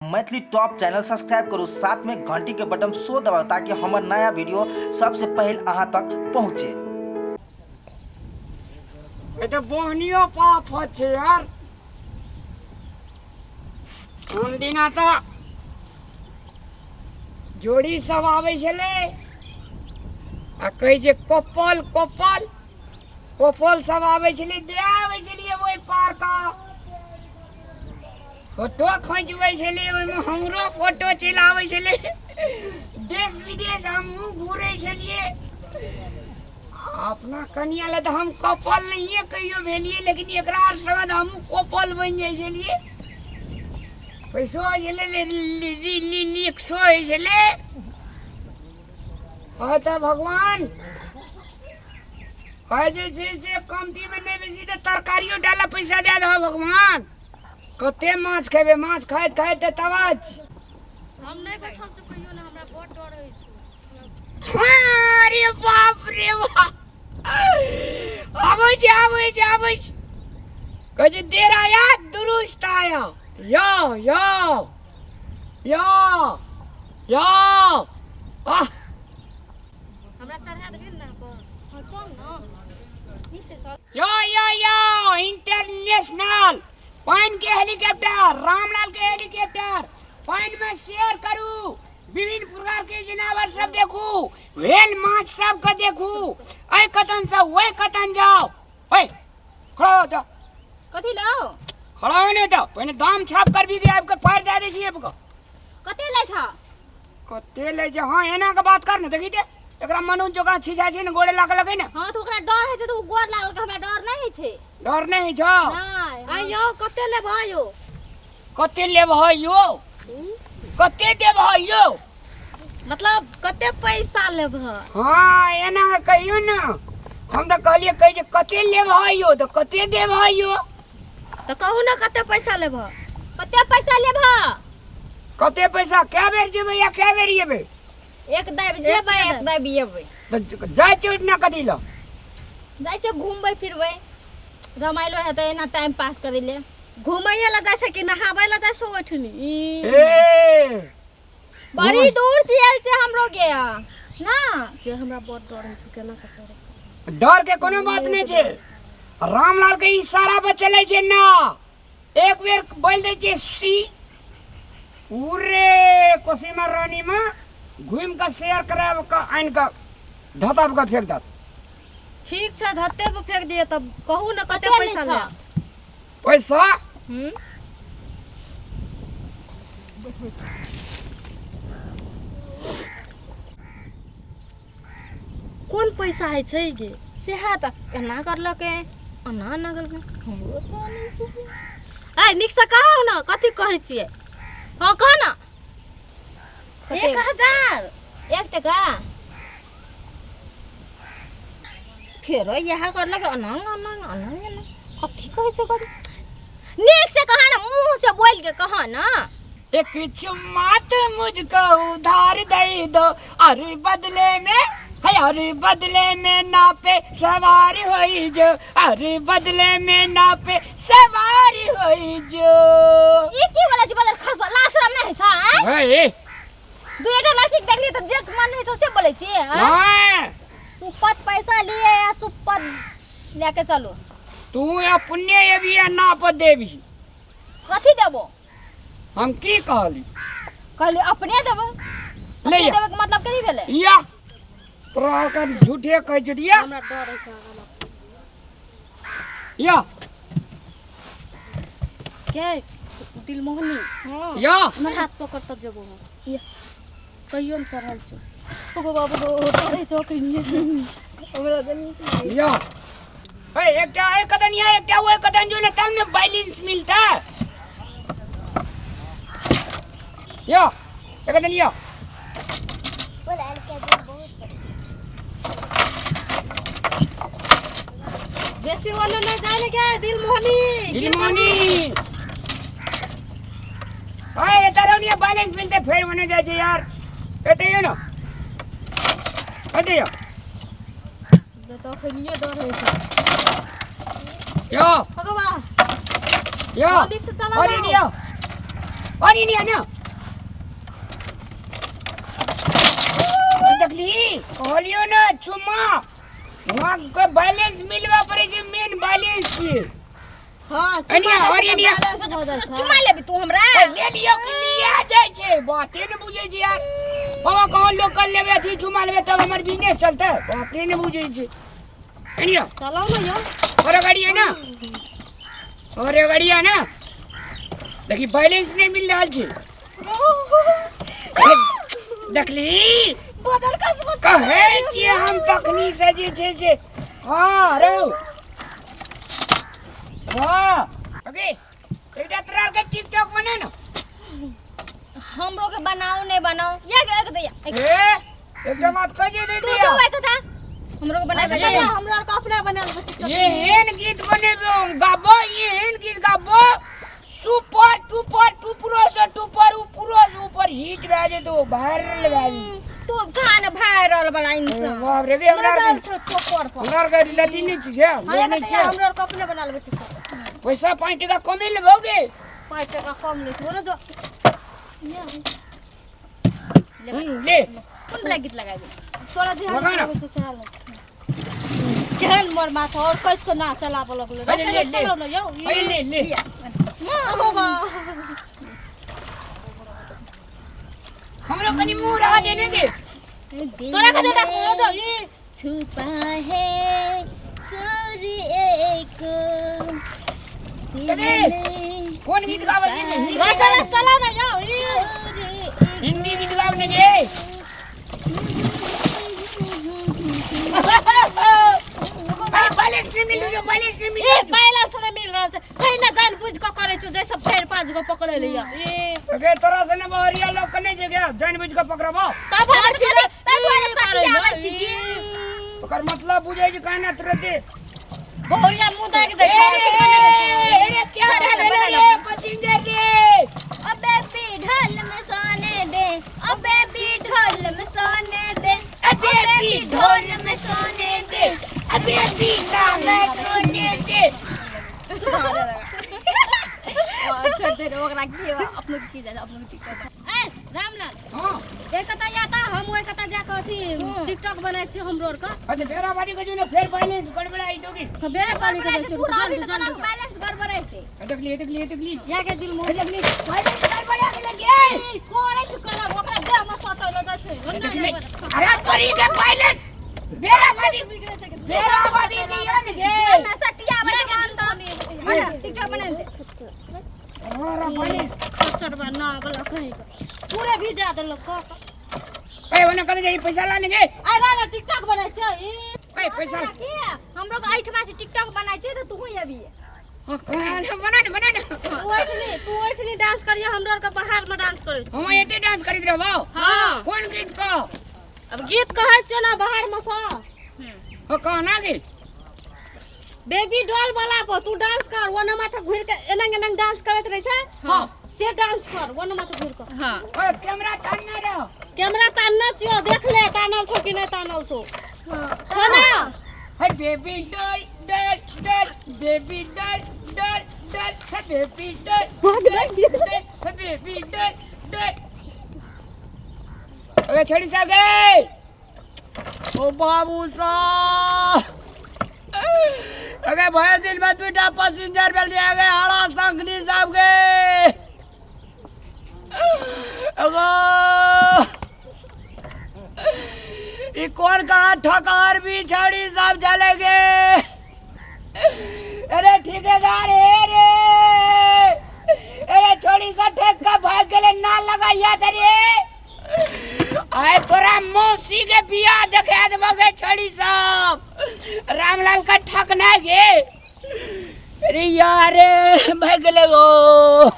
Maithili top channel subscribe करू, साथ में घंटी के बटन सो दबाउ ताकि हमर नया वीडियो सबसे पहले अहाँ तक पहुँचे। ए तऽ बोहनियो पाप होत छै यार। हम दिना तऽ जोड़ी सब आबै छलै आ कहै छै कोपल कोपल कोपल सब आबै छलै, दे आबै छलियै ओहि पार का फोटो खिंचबै छलियै, ओहिमे हमरो फोटो चलि आबै छलै। देश विदेश हमहूँ घुरै छलियै। अपना कनिया लए तऽ हम कपल नहिए कहियो भेलियै, लेकिन एकरा आर संगे तऽ हमहूँ कपल बनि जाइ छलियै। पैसो होइ छलै, रिक्शो होइ छलै। कहै तऽ भगवान कहै जे छै से कमतीमे नहि बेसी तऽ तरकारियो डालऽ पैसा दए दह भगवान। कते माछ खेबै, माछ खाइत खाइत तऽ तबाह छी। हम नहि बैठल छी कहियो ने, हमरा बड़ डर होइ छै। अरे बाप रे बाप, आबै छै आबै छै आबै छै। कहै छै देर आया दुरुस्त आया। यो यो यो यो आह, हमरा चढ़ा देबही ने पर? हाँ चल ना, नीक से चल। यो यो यो इंटरनेशनल पानि के हेलीकॉप्टर, रामलाल के हेलीकॉप्टर। पानि में शेयर करू, विभिन्न प्रकार के जानवर सब देखू, व्हेल माछ सब के देखू। एहि कतन से ओहि कतन जाओ। ओए खड़ा हो जा। कथी लाओ? खड़ा हो नहीं तो पहिने दाम छाप कर भी आबि के फाड़ दे दै छी आबि के। कते लै छ? कते लै छै? हाँ एना के बात कर ने, देखी ते एकरा मनुज जकाँ छिछा छै ने, गोड़े लागल लगै ने। हाँ तो ओकरा डर होइ छै तऽ ओ गोड़ लागल के, हमरा डर नहि होइ छै। डर नहि होइ छौ? नहि। आइयो कते लेबह यौ? कते लेबह यौ? कते देबह यौ? मतलब कते पैसा लेबह? हाँ एना के कहियौ ने। हम तऽ कहलियै कहै छै कते लेबह यौ तऽ कते देबह यौ। तऽ कहू ने कते पैसा लेबह? कते पैसा लेबह? कते पैसा? कए बेर जेबै या कए बेर एबै? एक दाबि जेबै, एक दाबि एबै। तऽ जाइ छियै ओहिठिना कथी लए? जाइ छियै घूमबै फिरबै, रमाइलो हेतै, एना टाइम पास करै ले। घुमैये लए जाइ छै कि नहाबै लए जाइ छै ओहिठिनी? ए बड़ी दूर से आयल छै हमरो गे ना। के हमरा बड़ डर होइ छै, केना के चढ़ै? डर के कोनो बात नहि छै। रामलाल के इशारा पर चलै छै ना। एक बेर बोल दै छै सी उरे कोसीमा रानी में घूम के शेयर कराब के आनि के धताब के फेंक दत। ठीक छै, धत्ते पर फेंक दिअ। तब कहू ने कते कते लै पैसा छह? लेब? पैसा कोन पैसा होइ छै गे? सेहा तऽ एना करलकै, एना एना करलकै, हमरो तऽ नहि छै। ऐ नीकसँ कहू ने कथी कहै छियै। हाँ कह ना। 1000। 1 टका फेरो इएह करलक, एना एना एना एना। कथी कहै छै? कथी नीक से कह ना, मुँह से बोल के कह ना। एक चुम्मा तो मुझको उधार दे दो, अरे बदले में है, अरे बदले में ना पे सवार होई जो, अरे बदले में ना पे सवार होई जो। ई की बोलै छै? बदल खसवा लाज शरम नहि होइ छै आँय? हे दुएटा लड़की के देखली तऽ जे मन होइ छै से बोलै छियै आँय? हाँ सुपत पैसा लिए या सुपत लेके चलू। तू अपने एबी या ना पर देबी? कथी देबो? हम की कहली? कहली अपने देबो। ले अपने या। देबो के मतलब कथी भेलै? या तोरा के झूठे कहै छै या। हमरा डर होइ छै आगाँ। या के दिलमोहनी। हाँ या हमर हाथ पकड़ तब जेबो हम। कहियो ने चढ़ल छौ। ओ बाबा डर होइ छौ कहियो। हमरा तऽ नीक लागै। या ए एकटा एक कदम या एकटा ओहि कदम जो ने तब ने बैलेंस मिलता। या एक कदम या बेसी वाला नहीं जाए ले क्या दिलमोहनी? दिलमोहनी ए एता रौनिया बैलेंस मिलते फेर होने जाइ छै यार। एते यो न एते यो। तो खनिए डर होइ छै। यो भगवान यो हाँ, नीक से चला अरे ना। नियो अरे नियो न देखली कहलियो ने चुम्मा वहाँ के बैलेंस मिलवा पड़े छै मेन बैलेंस छै। हां। एनिया, और एनिया। चुमा लेबी तू हमरा? ले लियो कि लिया जाइ छै, बाते ने बुझै छै यार। बाबा कहाँ लोकल लेबै, अथी चुमा लेबै तब हमर बिजनेस चलतै, बाते ने बुझै छै। एनिया। चलाओ ना यो। और गाड़ी है ना, और गाड़ी है ना, देखी बैलेंस नहीं मिल रहल छै। देखली बदल कस कहै छियै हम तखनी से जे छै से। हाँ रौ, हाँ ओके, एकटा तोरा आरके टिकटॉक बने न। हमरो के बनाओ, नहीं बनाओ ये एक दे। ए एकटा बात कह जे दे तू दिया। तू एक दा, हमरो के बनाबे अरे, दे। हमरा आर के अपने बनाल टिकटॉक। ये एहन गीत बनेबो, गाबो, ये एहन गीत गाबो सुपर टूपर, टूपरो से टूपर, ऊपरो से ऊपर हिट भए जेतौ, वायरल भए जेतौ। तू कहाँ ने वायरल वाला इंसान। बाप रे, गे हमरा लगल आरके छौ टोपर पर। हमरा आरके लती नहि छी गे। हाँ। लोग एक नहि तऽ छै। हमरा आर के अपने बनाल टिकटॉक। पैसा 5 टका कमे लेबो गे। 5 टका कम लै छौ जो। ले। कोन वाला गीत लगाबी? तोरा जे लगा ना। हाल से हाल केहन मोर माथा और कस के ना चलाबऽ लगलो। अरे, ले, ले। चलाउ न यौ। अरे ले ले। ओ बा। हमरो कनि मुँह रहा देने गे। तोरा के देटा मोरो जो ई छुपा है चोर एक दिल अरे, में। कोन गीत गाबै छी? हिंदी? रस रस चलाउ न यौ ई। चोर एक। हिंदी गीत गाब ने गे। अरे बैलेंस नहीं मिल रही, बैलेंस नहीं मिल ई रही। पहला से नहीं मिल रहल छै, कहीं ना जान बुझ के करै छौ, जैसे फेर पाँच गो पकड़े लिया। अगे तोरा से ने बहरिया लोग कने जे गया जान बुझ के पकड़बो। तब हम छी। तै दुआरे सटियाबै छी की? ओकर मतलब बुझै छै कहना तुरंते। बहुरिया मुंह देख दे। ए रे, क्या बना ले, कर बना रे ले। पैसेंजर रे। अबे भी ढोल में सोने दे, अबे भी ढोल में सोने दे, अबे अबे भी भी ढोल में सोने दे, अबे भी नाम सोने दे। छोड़ दे रे, ओकरा की अपनो की जाए, अपनो टिकटॉक। ए रामलाल। हां। एक कता जाता हम ओइ कता जाके अथी टिकटॉक बनाइ छी हमरो आर के। अच्छा बेराबादी के जो ने फेर बैलेंस गड़बड़ाई दोगी। हम बेरा काली के तू रवि तऽ कोना बैलेंस गड़बड़ेतै? देख ली, देख ली, देख ली। या के दिल मोह। देख ली, बैलेंस गड़बड़ा गेलै गे। कोरे छु करब, ओकरा देह में सटल जाइ छै। देख ली। अरे तोरी के बैलेंस बेराबादी बेराबादी के यन गे। ना सटियाबै छै हम तऽ बना टिकटॉक बना दे। हमारा बैलेंस खच्चर ना वाला कहीं के पूरे भिजा देलक क। ए ओने कने जाई पैसा लाने गे। आ राना टिकटॉक बनाइ छै ई। ए पैसा। की हमरो के एहिठमा से टिकटॉक बनाइ छै तऽ तू अभी। हां बना ने, बना ने। तू ऐठनी, तू ऐठनी डांस करिए, हमरो आर के बाहर में डांस करै छी। हम एते डांस करैत रहबो? हां। कोन गीत कह? अब गीत कहै छियौ ना बाहर में सँ। हो कह ना गे। बेबी डॉल वाला पर तू डांस कर, वो माथा घुर के एनंग एनंग डांस करैत रहै छै। हां। से डांस कर, वो माथा घुर के। हां। ओए कैमरा तानने रहो। कैमरा तानने छियौ, देख ले तानल छौ कि नहि तानल छौ। हां ना। हे baby doll doll doll, baby doll doll doll, hey baby doll doll doll, hey baby doll doll. अरे छड़ी साहब गए। ओ बाबू साहब, अरे भैया दिन में दुटा पैसेंजर मिल रहे गए हाड़ा संगनी साहब गए। अगो ई कौन कहा ठकार भी छड़ी साहब चले गए। अरे ठेकेदार हे रे, अरे छोड़ी सा ठेका भाग गेले ना लगाइया तरे। आए तोरा मौसी के बियाह देखा देबो गे छोड़ी सब, रामलाल का ठकना गे। अरे यार भाग गेले गो।